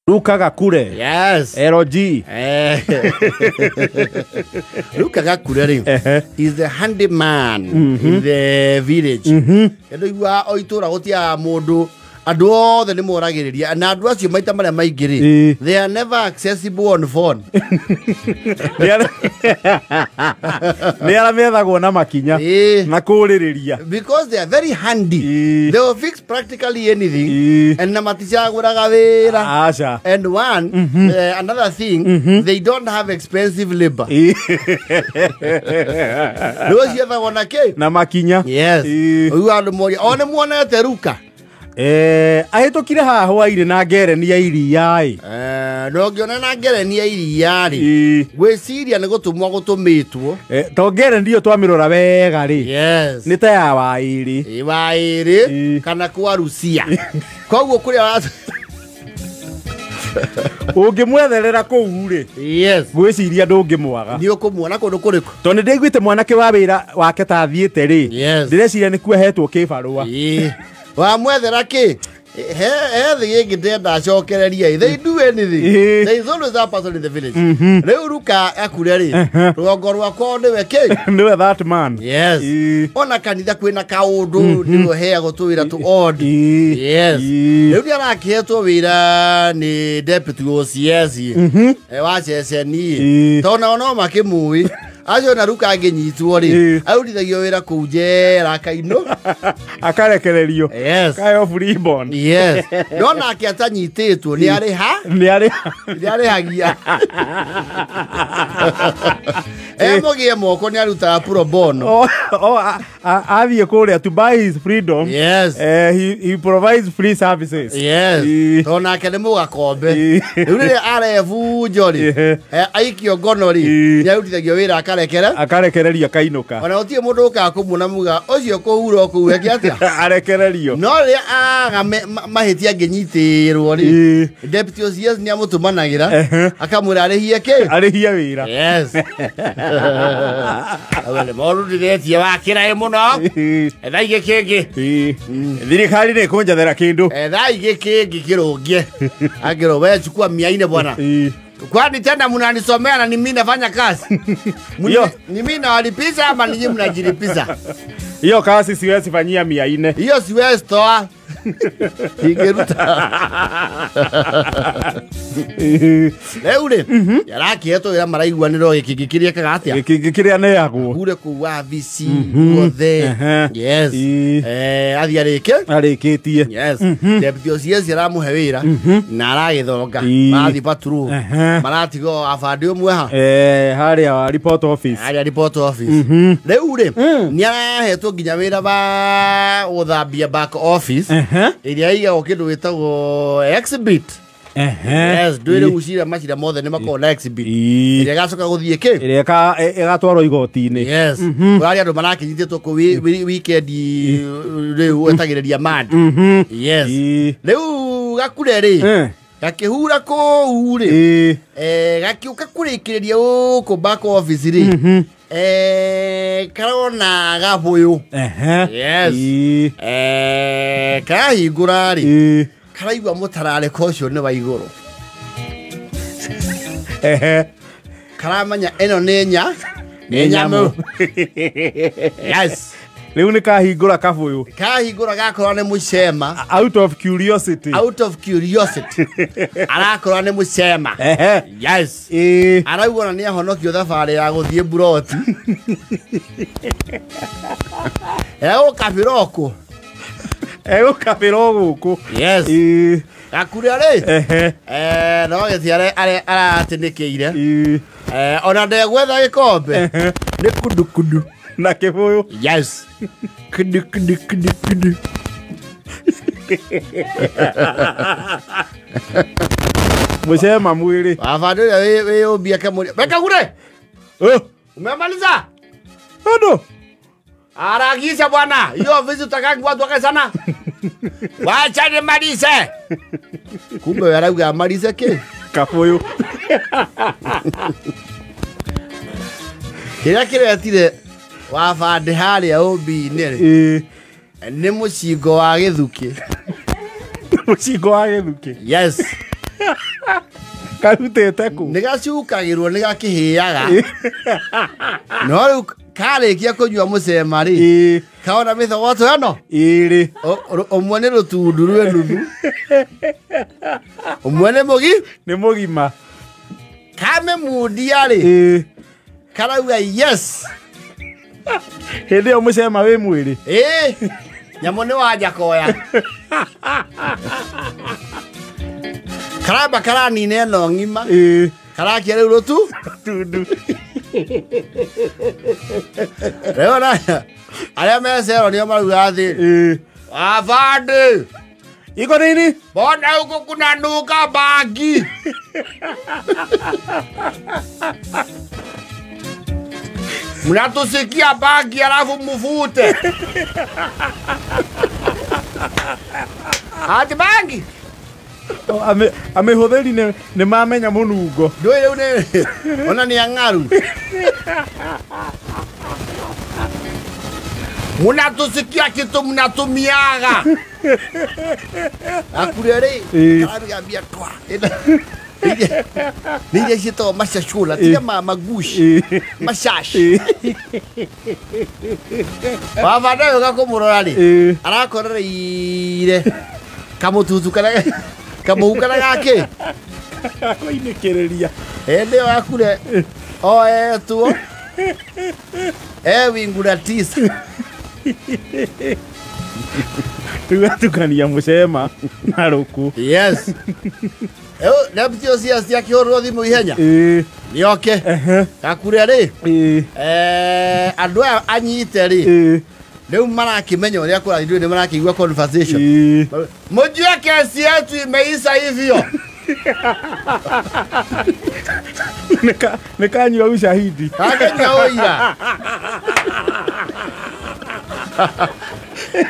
Luka Gakure. Yes. LG. Luka Gakure rĩ is the handyman in the village. Andũ igua o itũra gũtiaga mũndũ, andũ othe nĩ moragĩrĩria na andũ acio maita marĩa maingĩ rĩ, they are never accessible on phone. Nĩ arĩa methagwo na makinya na kũrĩrĩria. Because they are very handy. They will fix practically anything. And na maticagũraga wĩra. Aca. And one, another thing, they don't have expensive labor. Rĩu ciethagwo na kĩ? Na makinya. Yes. Rĩu andũ moria, o nĩ muonete Ruka? Ahĩtũkire haha hwainĩ na ngereni ya iria ĩ. No ngĩona na ngereni ya iria rĩ, gwĩciria nĩ gũtũmwo gũtũmĩtwo. To ngereni ĩyo twamĩrora wega rĩ. Yes. Nĩ ta ya waĩrĩ. Ĩ waĩrĩ kana kwa Rusia. Koguo kũrĩa ũngĩmwetherera kũu rĩ. Yes. Gwĩciria ndũngĩmwaga. Nĩ ũkũmuona kũndũ kũrĩkũ? Tondũ nĩ ndaiguĩte mwanake wa wĩra wake ta athiĩte rĩ. Yes. Ndĩreciria nĩ kuohetwo kĩbarũa. Wamwethera kĩ? He thĩ ĩngĩ ndenda acokereria. They do anything. There is always that person in the village. Rĩu Ruka akure rĩ, rũgongo rwakwa nĩwe kĩ? Nĩwe that man. Yes. Ona kanitha kwĩna kaũndũ nĩwe ũheagwo tũwĩra tũ odd. Yes. Rĩu nĩ arakĩhetwo wĩra nĩ deputy OCS wa ceceni. Tondũ nao no makĩmũĩ. Acio na Ruka angĩnyitwo rĩ, arutithagio wĩra kũu njera akainũ. Akarekererio. Yes. Kayo free bond. Yes. No nake atanyitĩtwo nĩ arĩha? Nĩ arĩhagia. Emũgĩe moko nĩ arutaga pro bono. Athiĩ kũrĩa to buy his freedom. Yes. He provides free services. Yes. Tondũ nake nĩ mũgakombe. Rĩu rĩrĩa arebunjo rĩ, aikio ngono rĩ, nĩ arutithagio wĩra akarekera. Akarekererio akainũka. Ona gũtirĩ mũndũ ũkaga kũmuona muga ũcio kũhura kũu eke atĩa? Arekererio. No rĩrĩa aga mahĩtia angĩnyitĩrwo rĩ, deputy OCS nĩ amũtũmanagĩra akamwĩra arĩhie kĩ? Arĩhie wĩra. Yes. Awele morutithĩtie wakĩra ĩ mũno. Etha igĩ kĩngĩ. Thirikari nĩ ĩkũnjathera kĩndũ. Etha igĩ kĩngĩ kĩrũngie. Angĩrwo we chukua 400 bwana. Kwani tena mnanisomea na ni mimi nafanya kazi? Ni mimi nawalipiza ama ninyi mnajilipiza? Hiyo kazi siwezi fanyia 400. Hiyo siwezi toa. Ingeruta. Rĩu rĩ, yarakĩhetwo wĩra maraiguanĩrwo gĩkĩngĩ kĩrĩa ekaga atĩa? Gĩkĩngĩ kĩrĩa neagwo. Hure kũu wabici guothe. Yes. Athiĩ arĩke? Arĩkĩtie. Yes. Deputy OCS aramũhe wĩra na aragĩthonga. Marathiĩ patrol. Maratiga abandĩ ũmwe ha. Harĩa report office. Harĩa report office. Rĩu rĩ, nĩ arahetwo nginya wĩra wa gũthambia back office. Ĩrĩa ĩigagwo kĩndũ gĩtagwo exhibit. Yes, ndwĩrĩ gucira macira mothe nĩ makoragwo na exhibit. Ĩrĩa ĩgacoka gũthiĩ kĩ? Ĩrĩa ĩgatwarwo igoti-inĩ. Yes. Kũrarĩ andũ marakĩnyitĩtwo kũu weekend rĩu etagĩrĩria mad. Yes. Rĩu Gakure rĩ, gakĩhura kũu rĩ, gakĩũka kũrĩkĩrĩria gũkũ back office rĩ, karona gabũyũ. Yes. Karahingũra rĩ, karaigua mũtararĩko ũcio nĩ wa igũrũ. Karamenya ĩno nĩ nĩ nyamũ. Yes. Rĩu nĩ kahingũra kabũyũ. Kahingũra gakorwo nĩ mũcema. Out of curiosity. Out of curiosity. Arakorwo nĩ mũcema. Yes. Araigua ona nĩ ahonokio thabarĩ ya gũthiĩ mburoti. Egũkabĩra Egũkabĩra gũkũ. Yes. Gakure rĩ, no gĩthiĩ aratĩnĩkĩire. Ona ndegwetha gĩkombe. Nĩ kundu kundu. Na kĩbũyũ. Yes. Kudu kudu kudu kudu. Mũcema mwĩrĩ. Abandĩ ũrĩa wĩyũmbia akamũria, we Kagure! Umemaliza? Bado. Harakisha bwana. Hiyo ofisi utakangi watu wakae sana. Wacha nimalize. Kumbe wewe arauga amalize kĩ? Kabũyũ. Kĩrĩa kĩretire wabandĩ harĩa ũmbi-inĩ rĩ, nĩ mũcingo wa gĩthukĩ. Mũcingo wa gĩthukĩ? Yes. Karutĩte kũ? Nĩ gacukagĩrwo nĩ gakĩhĩaga. No rĩu karĩkia kũnyua mũcema rĩ, kaona mĩthogoto ĩno ĩrĩ. Ũmwe nĩ rũtundu rwĩ nuthu, ũmwe nĩ mũgi nĩ mũgima. Kamĩmundia rĩ, karauga yes. Hĩndĩ ĩyo mũcema wĩ mwĩrĩ. Nyamũ nĩ wanja koya. Karamba karanina ĩno ng'ima. Karakia rĩu rũtu tundu. Rĩu na arĩa mecero nĩo marauga atĩrĩ, afande iko nini? Mbona huku kuna nuka bangi? Mnatusikia bangi alafu mufute. Ati bangi? Amĩhũthĩri nĩ mamenya mũnungo. Ndũĩ rĩu nĩ ona nĩ ang'aru. Mnatusikia kitu mnatumiaga. Akure rĩ, karambia twa. Nĩ iria ciĩtagwo macacũla, tiga magushi, macaci. Baba ndoĩ kũmũrora rĩ, arakorereire kamũtutu karĩa kamũhu karĩa gakĩ gakoinĩkĩrĩria. Hĩndĩ ĩyo akure oetwo e wingu la tisa. Rĩu atukania mũcema na rũkũ. Yes. Deputy OCS akĩhũrĩrwo thimũ ihenya nĩoke gakure rĩ, andũ aya anyite rĩ, rĩu marakĩmenya ũrĩa kũrathiĩ, nĩ marakĩigua conversation. Mjue kesi yetu imeisha hivyo. Nĩkanyua ushahidi. Kakanyua ũira.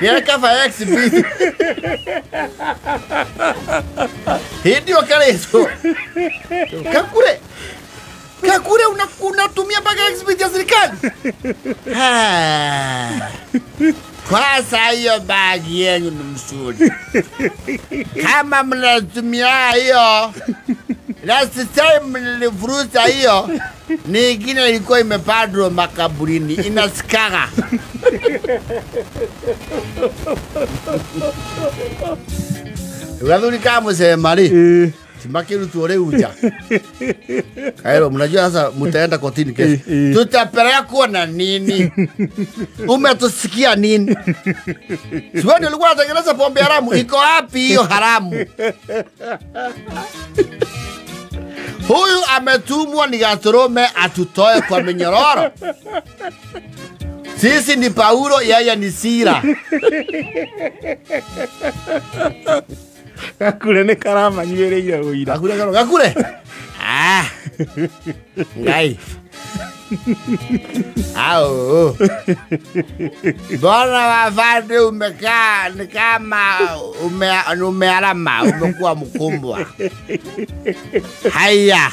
Gĩkaba exhibit. Hĩndĩ ĩyo karĩtwo. Kakure. Kakure unatumia mpaka exhibit ya serikali. Kwanza hiyo bagi yenu ni mzuri. Kama mnatumia hiyo, last time nilivuruta hiyo, nyingine ilikuwa imepandwa makaburini, inasikara. Gathuri ka mũcema rĩ, timakĩrutwo rĩu nja. Kaero, mnajua sasa mtaenda kotini kesho. Tutapelekwa na nini? Umetusikia nini? Siwe ndio ulikuwa unatengeneza pombe haramu. Iko wapi hiyo haramu? Huyu ametumwa ni Gatorome atutoe kwa minyororo. Sisi ni Paulo, yeye ni Sila. Gakure nĩ karamanyuĩrĩire ũira. Gakure karo, gakure. Ah. Ngai. Au. Bwana wafande umekaa ni kama umealama, umekuwa mkumbwa. Haya.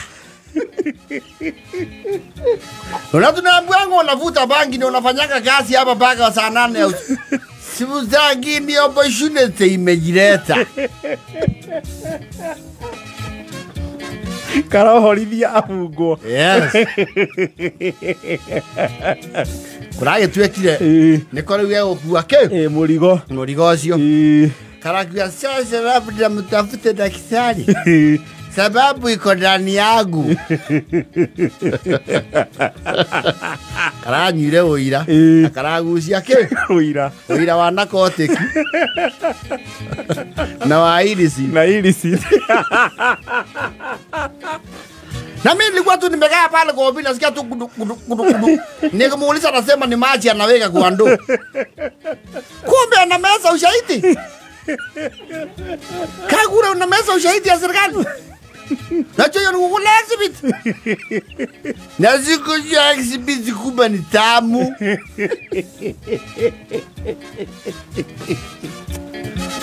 Unaambiwa unavuta bangi na unafanyaka kazi hapa mpaka saa 8. Simu ni opportunity imejileta. Karohorithia abungwo. Yes. Kũragĩtuĩkire nĩko rĩu egũkua kĩ? Mũrigo. Mũrigo ũcio. Karakiuga sasa labda mtafute daktari. Sababu iko ndani yangu. Karanyuire ũira. Karagucia kĩ? Ũira. Ũira wa narcotic. Na wa illicit. Na illicit. Na mimi nilikuwa tu nimekaa pale kwa ofisi nasikia tu kudu kudu kudu kudu. Nikamuuliza anasema ni maji anaweka kwa ndoo. Kumbe anameza ushahidi. Kagura unameza ushahidi ya serikali. Nacho hiyo ni kukula exhibit. Na siku ya exhibit kumbe ni tamu.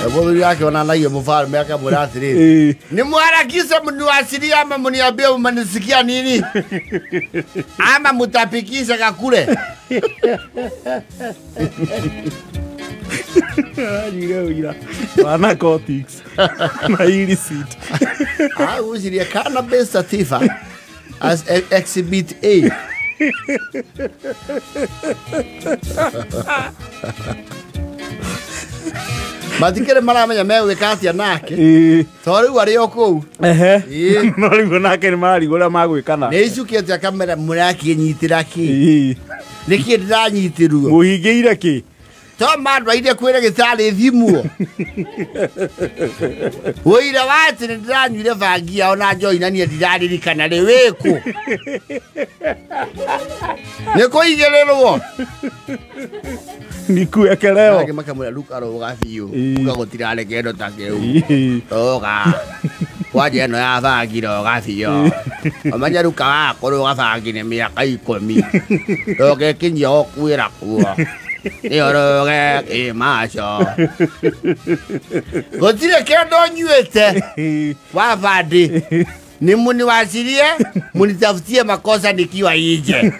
Mũthuri wake onanagia mũfalme akamwĩra atĩrĩrĩ, nĩmwarakise mniwasilie ama mniambie mmenisikia nini ama mutapikisha kakule. Aranyuire ũira wa narcotics na illicit. Agucirie cannabis sativa as exhibit A. Matikĩrĩ maramenya megwĩka atĩa nake. To rĩu arĩ o kũu. Ehe. No rĩu nake nĩ mararigwo ũrĩa magwĩkana. Nĩ icukĩte akamera mũrakĩnyitĩra kĩ. Nĩkĩ ndĩranyitirwo. Mũhingĩire kĩ? To mandwaire kwĩ ndagĩtarĩ thimwo. Ũira wa atĩ nĩ ndĩranyuire bangi yao na njohi na niĩ ndiraririkana rĩ wĩkũ. Nĩ kũigĩrĩrwo. Nikuekeleo. Nake makamwĩra Luka rũga biũ. Uga gũtirarĩ kĩndũ ta kĩu. Rũga. Kwanja ĩno ya bangi rũga biũ. Ũmenye Luka wa kũrũga bangi nĩ mĩaka 10. Ndũngĩkinyia gũkuĩra kuo. Nĩ ũrũge kĩmaco. Gũtirĩ kĩndũ nyuĩte. Wa bandi. Ni muniwachilie, munitafutie makosa nikiwa nje.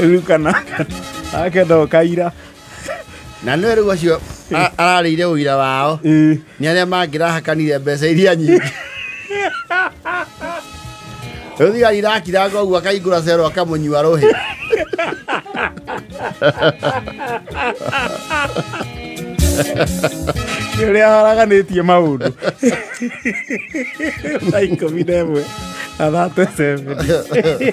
Luka nake ndokaira. Na nĩ rĩu acio ararĩire ũira wao. Nĩ arĩa mangĩrahakanire mbeca iria nyingĩ. Rĩu thigari irakiranga ũguo akaingũra cero akamũnyua rũhĩ. Nĩ ũrĩa haraganĩtie maũndũ. Thaa 11 na 37.